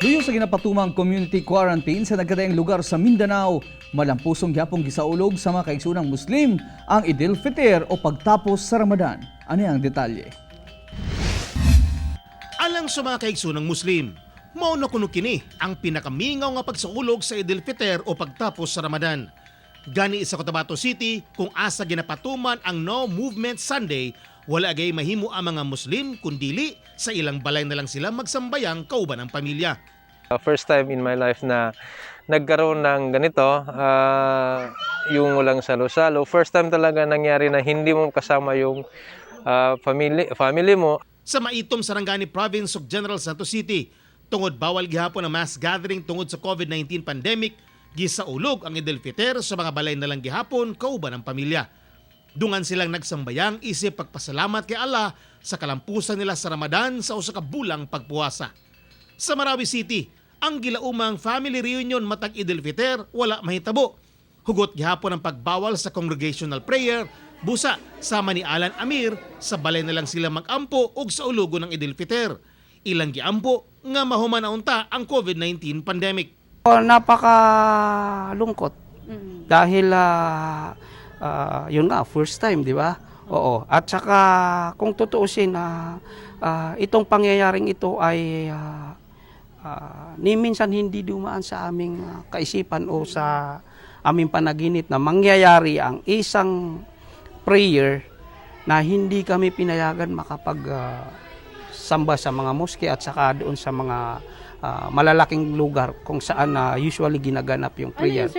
Luyo sa ginapatumang community quarantine sa nagkadaiyang lugar sa Mindanao, malampusong gyapong gisaulog sa mga kaigsuonang Muslim ang Idil Fitr o pagtapos sa Ramadan. Ano ang detalye? Alang sa mga kaigsoonang Muslim, mao na kuno kini ang pinakamingaw nga pagsaulog sa Idil Fitr o pagtapos sa Ramadan. Gani sa Cotabato City, kung asa ginapatuman ang No Movement Sunday, wala gay mahimo ang mga Muslim kundili sa ilang balay na lang sila magsambayang kauban ang pamilya. First time in my life na nagkaroon ng ganito, yung walang salo-salo. First time talaga nangyari na hindi mo kasama yung family mo. Sa Maitum, Sarangani Province ug General Santos City, tungod bawal gihapon ang mass gathering tungod sa COVID-19 pandemic, gisaulog ang Idil Fitr sa mga balay na lang gihapon kauban ang pamilya. Dungan silang nagsambayang isip pagpasalamat kay Allah sa kalampusan nila sa Ramadan sa usa ka bulang pagpuwasa. Sa Marawi City, ang gilaumang family reunion matag Idil Fitr wala mahitabo. Hugot gihapon ang pagbawal sa congregational prayer, busa sama ni Alan Amir, sa balay na lang sila magampo og saulugon ang Idil Fitr. Ilang giampo nga mahuman na unta ang COVID-19 pandemic. Oh, napaka lungkot dahil yun nga, first time, di ba? Oo. At saka kung tutuusin na itong pangyayaring ito ay ni minsan hindi dumaan sa aming kaisipan o sa aming panaginip na mangyayari ang isang prayer na hindi kami pinayagan makapag samba sa mga mosque at saka doon sa mga malalaking lugar kung saan na usually ginaganap yung prayer.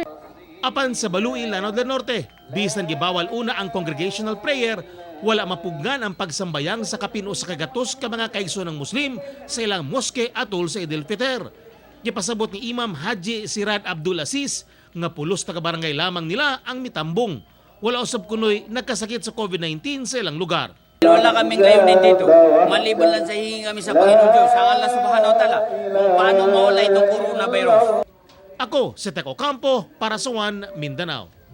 Apan sa Balui, Lanao del Norte, bisan gibawal una ang congregational prayer, wala mapugnan ang pagsambayang sa kapin 100 ka mga kaigsoonang Muslim sa ilang moske atol sa Idil Fitr. Gipasabot ni Imam Haji Sirad Abdul Aziz nga pulos taga barangay lamang nila ang mitambong. Wala usab kunoy nagkasakit sa COVID-19 sa ilang lugar. Wala kaming layunin dito. Maliban lang sa hihingi kami sa Panginoon Diyos, sa Allah subhanahu wa ta'ala, kung paano mawala itong coronavirus. Ako si Teko Campo para sa One Mindanao.